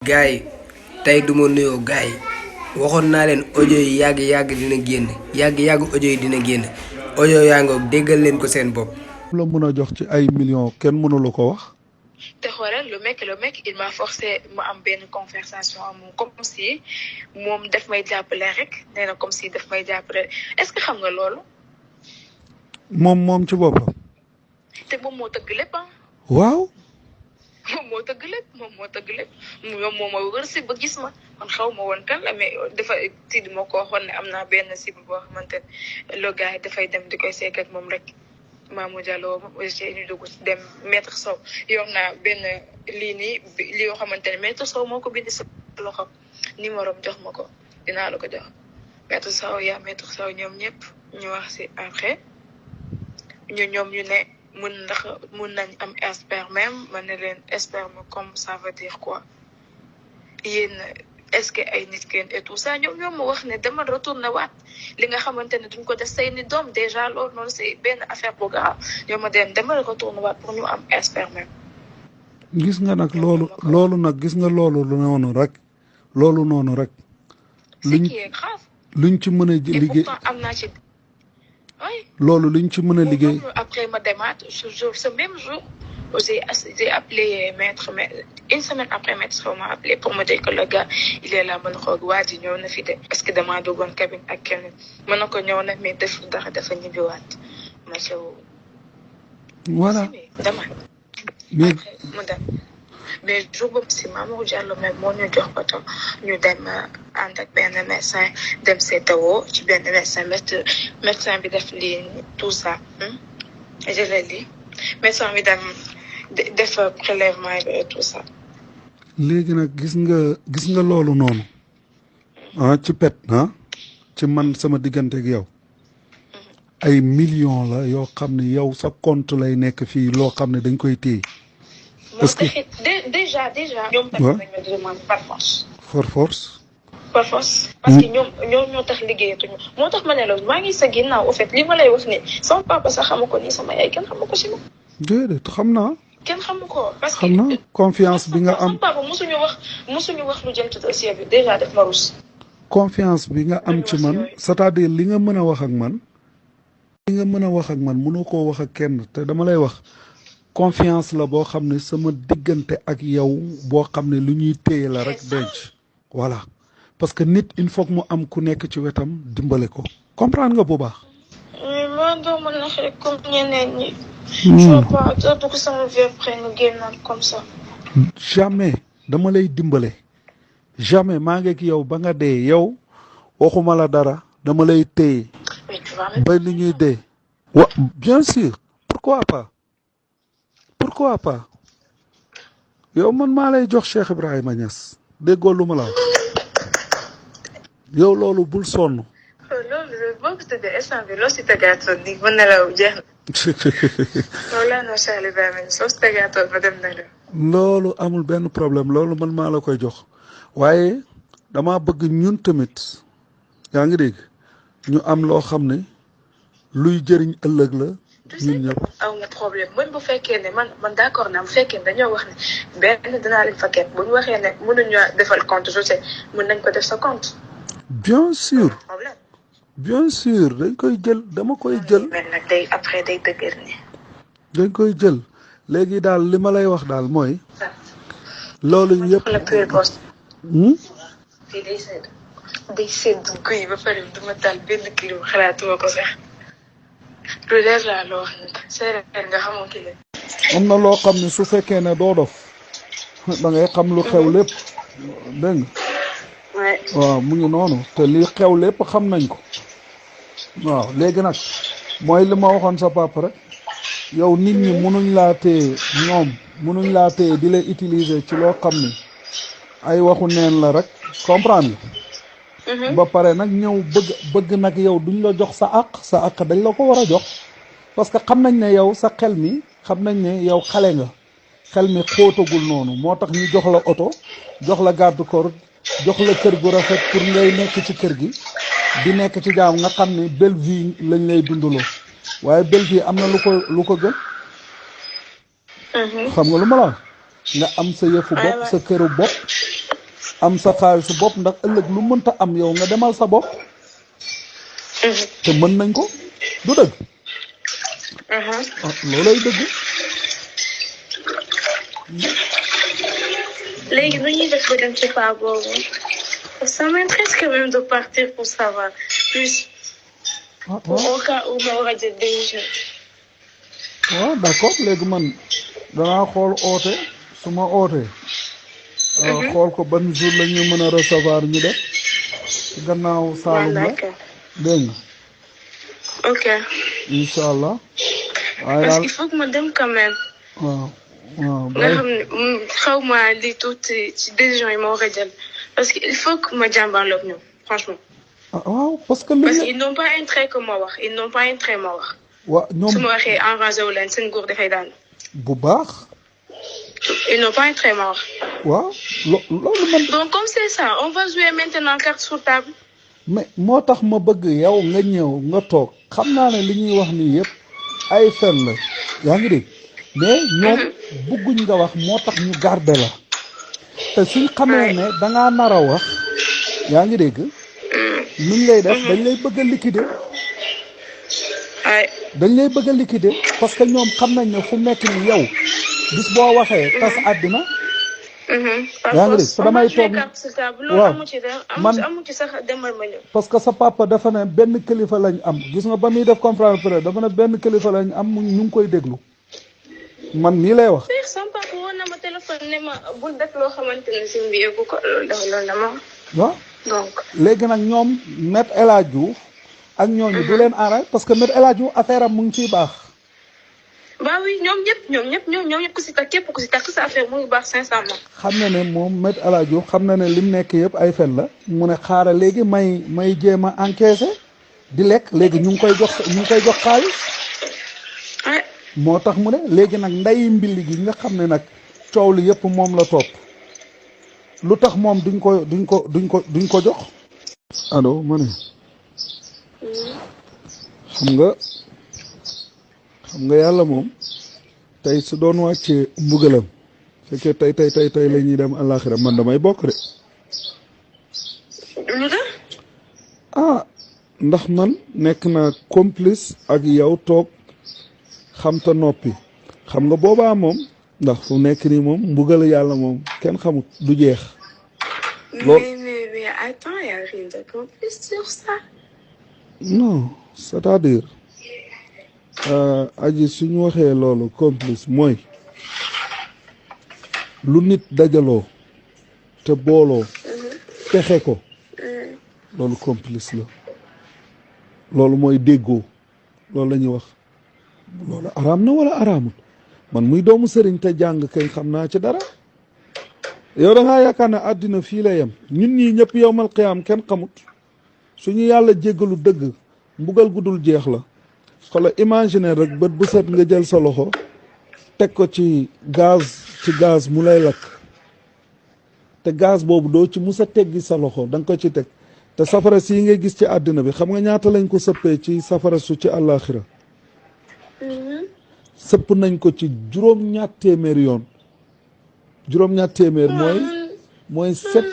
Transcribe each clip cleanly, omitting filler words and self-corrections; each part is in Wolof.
gaay yi tey duma nuyoo gaay yi waxoon naa leen audio yi yàgg dina génn yàgg audio yi dina génn audio yaa ngoog déggal leen ko seen bopp. la mën a jox ci ay millions kenn mënula ko wax. te xoolal le mec il m'a forcé ma am benn conversation am moom comme si moom daf may jàppale rek nee na comme si daf may jàppale est-ce que xam nga loolu. moom ci boppam. te moom moo tëgg lépp ah. waaw. moom moo tëgg lépp moom moo ma wër si ba gis ma man xaw ma woon kan la mais dafa tiid ma ko waxoon ne am naa benn cible boo xamante ne le gars dafay dem di koy seeg ak moom rek. Mamadou Diallo ñu dugg dem maître Sow yor naa benn lii nii li yoo xamante ne maître Sow moo ko bind si loxo numéro jox ma ko dinaa la ko jox maître Sow maître Sow ñoom ñëpp ñu wax si après ñoom ñu ne mun nañ am sperme ma ne leen sperme comme ça veut dire quoi yéen est-ce que ay nit kenn et tout ça ñoom ma wax ne dama retourné waat li nga xamante ne duñ ko def say ni doom déjà loolu noonu c'est benn affaire bu grave ñoom ma dama retourné waat pour ñu am sperme. gis nga nag loolu nag gis nga loolu noonu rek. luñ qui est grave. luñ ci mën a liggéey am naa ci. oui loolu luñ ci mën a liggéey. après ma demaat ce même jour. J'ai appelé maître, mais une semaine après, maître m'a appelé pour me dire que le gars, il est là, mon rogue, wadi, ñëw na fi de. Parce que dama dogon cabine ak keneen. Mën na ko ñëw na mais def dara dafa ñibbi waat. Ma sew. Voilà. Dama. Mais après mu dem. Mais jour boobu si Mamadou Diallo même moo ñu jox oto ñu dem ànd ak benn médecin dem seetawoo ci benn médecin bi def lii tout ça. Je l'ai dit. Médecin bi dem def prélèvement bi et tout ça. léegi nag gis nga loolu noonu ci pet ci man sama diggante ak yow ay millions la yoo xam ne yow sa compte lay nekk fii loo xam ne dañ koy téye. parce que déjà. ñoom tamit dañ ma demande par force. par force. parce que ñoom ñoo tax liggéeyatuñu moo tax ma ne la maa ngi sa ginnaaw au fait li ma lay wax nii sama papa sax xamu ko nii sama yaay kenn xamu ko si ma. déedéet xam naa. kenn xamu ko parce que xam naa confiance bi nga am sama papa mosuñu wax lu jëm ci dossier bi déjà def ma rus. confiance bi nga am ci man c'est-à-dire li nga mën a wax ak man. mënoo koo wax ak kenn te dama lay wax confiance la boo xam ne sama diggante ak yow boo xam ne lu ñuy téye la rek denc voilà. parce que nit il faut mu am ku nekk ci wetam dimbale ko comprendre nga bu baax. mais man doo mën a xëy comme ñeneen ñi. je vois pas doo bëgg sama vie après nga génnaat comme ça. jamais dama lay dimbale jamais maa ngi ak yow ba nga dee yow waxuma la dara dama lay téye. mais tu vas ba li ñuy dee. bien sûr pourquoi pas yow man maa lay jox Cheikh Ibrahima Niass déggoo lu ma la wax. yow loolu bul sonn. loolu boo ko tëddee instant bi loo si tëggaatoon nii mën na la jeex na. loolu laa noo Cheikh Ibrahima soo si tëggaatoon ba dem na la. loolu amul benn problème loolu man maa la koy jox waaye dama bëgg ñun tamit yaa ngi dégg ñu am loo xam ne luy jëriñ ëllëg la. ñun ñëpp aw na problème man bu fekkee ne man d'accord naa bu fekkee ne dañoo wax ne benn dinaa leen fa kenn bu ñu waxee ne mënuñu defal compte je sais mën nañ ko def sa compte. bien sûr dañ koy jël dama koy jël. mais nag day après day dëgër ni. dañ koy jël léegi daal li ma lay wax daal mooy. loolu yëpp. fii day sedd guy ba pare du ma taal benn kilo xalaatuma ko sax lu leer laa la wax nag séeréer nga xamoo ki la. am na loo xam ne su fekkee ne doo dof da ngay xam lu xew lépp dégg nga. waaw mu ngi noonu te li xew lépp xam nañ ko waaw léegi nag mooy li ma waxoon sa papa rek yow nit ñi munuñ laa téye di lay utiliser ci loo xam ne ay waxu neen la rek comprendre nga ba pare nag ñëw bëgg nag yow duñ la jox sa àq dañ la ko war a jox parce que xam nañ ne yow sa xel mi xam nañ ne yow xale nga xel mi xóotagul noonu moo tax ñu jox la oto jox la garde corps jox la kër gu rafet pour ngay nekk ci kër gi di nekk ci jaam nga xam ne belle vie lañ lay dundaloo waaye belle vie am na lu ko gën. xam nga lu ma la nga am sa yëfu bopp sa këru bopp am sa xaalisu bopp ndax ëllëg lu mënta am yow nga demal sa bopp te mën nañ ko du dëgg loolay dëgg léegi nu ñuy def ba dem ci paa boobu ça m'intéresse quand même de partir pour savoir plus au cas où ma war a jël décision waaw d'accord léegi man danaa xool oote su ma ootee xool ko ban jour la ñu mën a recevoir ñu def ci gannaaw Saalum la dégg nga ok incha allah waaye parce daal qu'il faut que ma dem quand même waaw waaw nga xam ne xaw ma li tuuti ci décision yi ma war a jël parce que il faut que ma jàmbaarloog ñoom franchement waaw parce que ils n'ont pas intérêt que ma wax ils n'ont pas intérêt ma wax waaw ñoom su ma waxee enragé wu leen seen nguur dafay daan bu baax ils n'ont pas intérêt ma wax waaw loolu man donc comme c'est ça on va jouer maintenant carte sur table mais moo tax ma bëgg yow nga ñëw nga toog xam naa ne li ñuy wax nii yëpp ay fen la yaa ngi dégg mais ñoom bëgguñ nga wax moo tax ñu garder la te suñ xamee ne dangaa nar a wax yaa ngi dégg nuñ lay def dañ lay bëgg a liquider dañ lay bëgg a liquider parce que ñoom xam nañ ne fu mu nekk ni yow bis boo waxee tas àddina yaa ngi dégg te damay toog waaw man parce que sa papa dafa ne benn kilifa lañ am gis nga ba muy def conférence de presse dafa ne benn kilifa lañ am ñu ngi koy déglu man nii lay wax. sama papa woon na ma téléphone ne ma bul def loo xamante ne si mbi yëgu ko loolu la ma waaw donc léegi nag ñoom Me El Hadji Diouf ak ñooñu du leen arrêté parce que Me El Hadji Diouf affaire am mu ngi ciy baax. bah oui ñoom ñëpp ku si takk képp ku si takk sa affaire mu ngi baax sincèrement. xam na ne moom Me El Hadji Diouf xam na ne lim nekk yëpp ay fen la mu ne xaaral léegi may jéem a encaissé di lekk léegi ñu ngi koy jox xaalis. moo tax mu ne léegi nag ndeyi mbili gi nga xam ne nag coow li yëpp moom la topp lu tax moom duñ ko jox. allo ma ne xam nga yàlla moom tey su doon wàccee mbugalam fekkee tey la ñuy dem àllaaxira man damay bokk de. lu tax. ndax man nekk naa complice ak yow toog xam ta noppi xam nga boobaa moom ndax fu nekk nii moom mbugal yàlla moom kenn xamut du jeex. mais attends, y a rien de complice sur ça. non c'est-à-dire aji suñu waxee loolu complice mooy lu nit dajaloo te booloo pexe ko loolu complice la loolu mooy déggoo loolu la ñuy wax loolu araam na wala araamut man muy doomu sëriñ te jàng kay xam naa ci dara yow da ngaa yaakaar ne àddina fii la yem ñun ñii ñëpp yowmal qiyaam kenn xamut suñu yàlla jéggalu dëgg mbugal gudul jeex la xoolal imaginer rek bët bu set nga jël sa loxo teg ko ci gaz mu lay lakk te gaz boobu doo ci mus a teggi sa loxo da nga ko ci teg te safara sii ngay gis ci àddina bi xam nga ñaata lañ ko sëppee ci safara su ci àllaaxira sëpp nañ ko ci juróom-ñaar téeméer yoon juróom-ñaar téeméer mooy set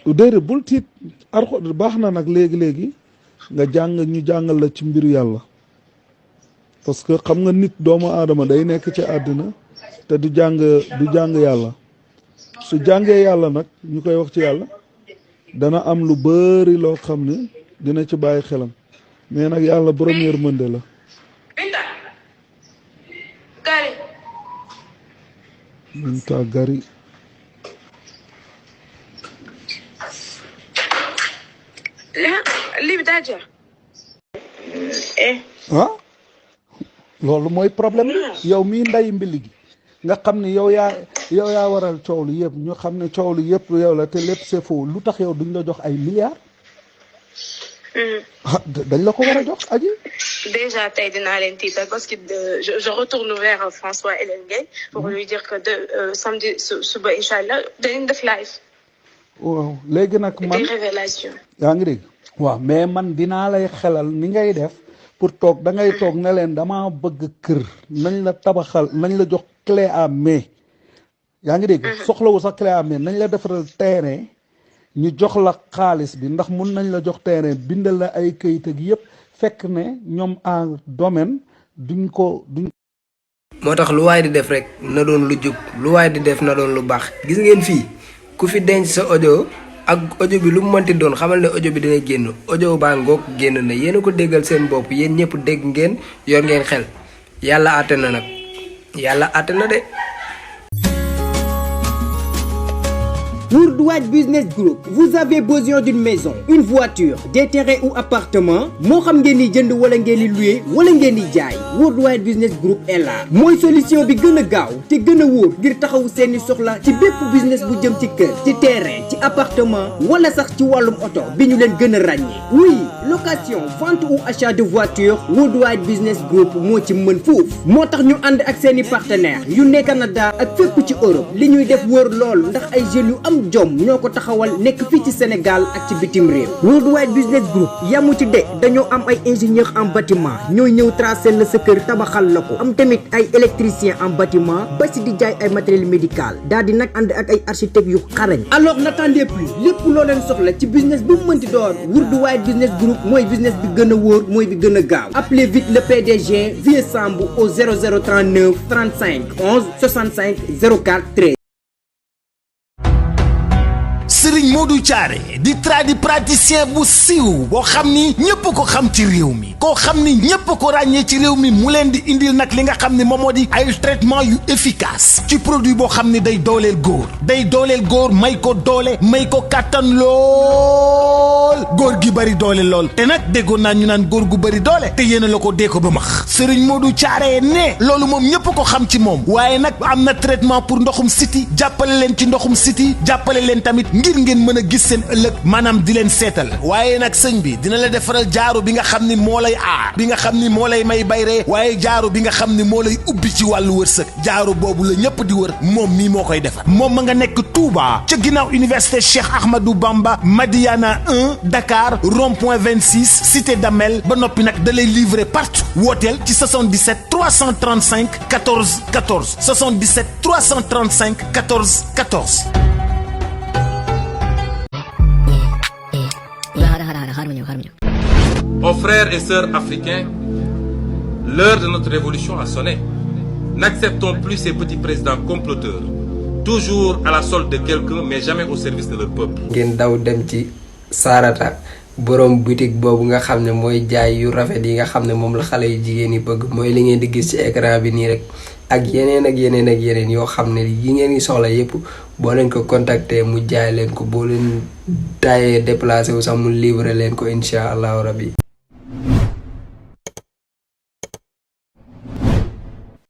déedéet bul tiit arxo baax na nag léegi nga ñu jàngal la ci mbiru yàlla parce que xam nga nit doomu aadama day nekk ci àddina te du jàng yàlla su jàngee yàlla nag ñu koy wax ci yàlla dana am lu bari loo xam ne dina ci bàyyi xelam mais nag yàlla borom yërmande la. Binta Gari. loolu mooy problème bi yow mii nday mbili gi nga xam ne yow yaa waral coow li yëpp ñu xam ne coow li yëpp yow la te lépp c'est faux lu tax yow duñ la jox ay milliards. dañ la ko war a jox aji. déjà tey dinaa leen tiital parce que je retourne vers François Hélène Gueye pour lui dire que samedi suba incha allah dañuy def live. waaw léegi nag man des révélations. yaa ngi dégg. waaw mais man dinaa lay xelal ni ngay def pour toog da ngay toog ne leen damaa bëgg kër nañ la tabaxal nañ la jox clé à main yaa ngi dégg soxlawu sax clé en main nañ la defaral terrain ñu jox la xaalis bi ndax mun nañ la jox terrain bindal la ay këyit ak yëpp fekk ne ñoom en domaine duñ. moo tax lu waay di def rek na doon lu jub lu waay di def na doon lu baax gis ngeen fii ku fi denc sa audio ak audio bi lu mu mënti doon xamal ne audio bi dina génn audio baa ngoog génn na yéen a ko déggal seen bopp yéen ñëpp dégg ngeen yor ngeen xel yàlla àtte na nag yàlla àtte na de. Worldwide Business Group, vous avez besoin d'une maison, une voiture, des terrains ou appartements, moo xam ngeen di jënd wala ngeen di louer wala ngeen di jaay. Worldwide Business Group est là mooy solution bi gën a gaaw te gën a wóor ngir taxawu seeni soxla ci bépp business bu jëm ci kër, ci terrain, ci appartement wala sax ci wàllum oto bi ñu leen gën a ràññee. Oui, location, vente ou achat de voiture, Worldwide Business Group moo ci mën foofu. moo tax ñu ànd ak seeni partenaires yu ne Canada ak fépp ci Europe li ñuy def wóor lool ndax ay jeunes yu am jom ñoo ko taxawal nekk fii ci Sénégal ak ci bitim réew. Worldwide Business Group yamu ci de dañoo am ay ingénieurs en bâtiment ñooy ñëw tracer la sa kër tabaxal la ko am tamit ay électriciens en bâtiment ba si di jaay ay matériel médical daal di nag ànd ak ay architectes yu xarañ. alors n'attendez plus lépp loo leen soxla ci business bu mu mënti doon Worldwide Business Group mooy business bi gën a wóor mooy bi gën a gaaw. appelez vite le PDG Vieux Sambou au 0039 35 11 65 04 13. Serigne Modou Thiaré di praticien bu siiw boo xam ni ñëpp ko xam ci réew mi koo xam ni ñëpp ko ràññee ci réew mi mu leen di indil nag li nga xam ni moom moo di ay traitement yu efficace ci produit boo xam ni day dooleel góor may ko doole may ko kàttan lool góor gi bari doole lool te nag déggoon naa ñu naan góor gu bari doole te yéen la ko dee ko ba max Serigne Modou Thiaré ne loolu moom ñëpp ko xam ci moom waaye nag am na traitement pour ndoxum siti jàppale leen ci ndoxum siti jàppale leen tamit ngir ngeen mën a gis seen ëllëg maanaam di leen seetal waaye nag sëñ bi dina la defaral jaaro bi nga xam ni moo lay aar bi nga xam ni moo lay may bayre waaye jaaro bi nga xam ni moo lay ubbi ci wàllu wërsëg jaaro boobu la ñëpp di wër moom mii moo koy defar moom ma nga nekk Touba ca ginnaaw université Cheikh Ahmadou Bamba Madiana 1 Dakar rond-point 26 cité d'Amel ba noppi nag da lay livrer partout wooteel ci 77 335 14 14 77 335 14 14. Aux frères et sœurs africains, l'heure de notre révolution a sonné. N'acceptons plus ces petits présidents comploteurs, toujours à la solde de quelqu'un, mais jamais au service de leur peuple. ngeen daw dem ci Sarata borom boutique boobu nga xam ne mooy jaay yu rafet yi nga xam ne moom la xale yu jigéen yi bëgg mooy li ngeen di gis ci écran bi nii rek ak yeneen yoo xam ne yi ngeen ngi soxla yépp boo leen ko contacter mu jaay leen ko boo leen taayee déplacé wu sax mu livrer leen ko incha allahu rabbi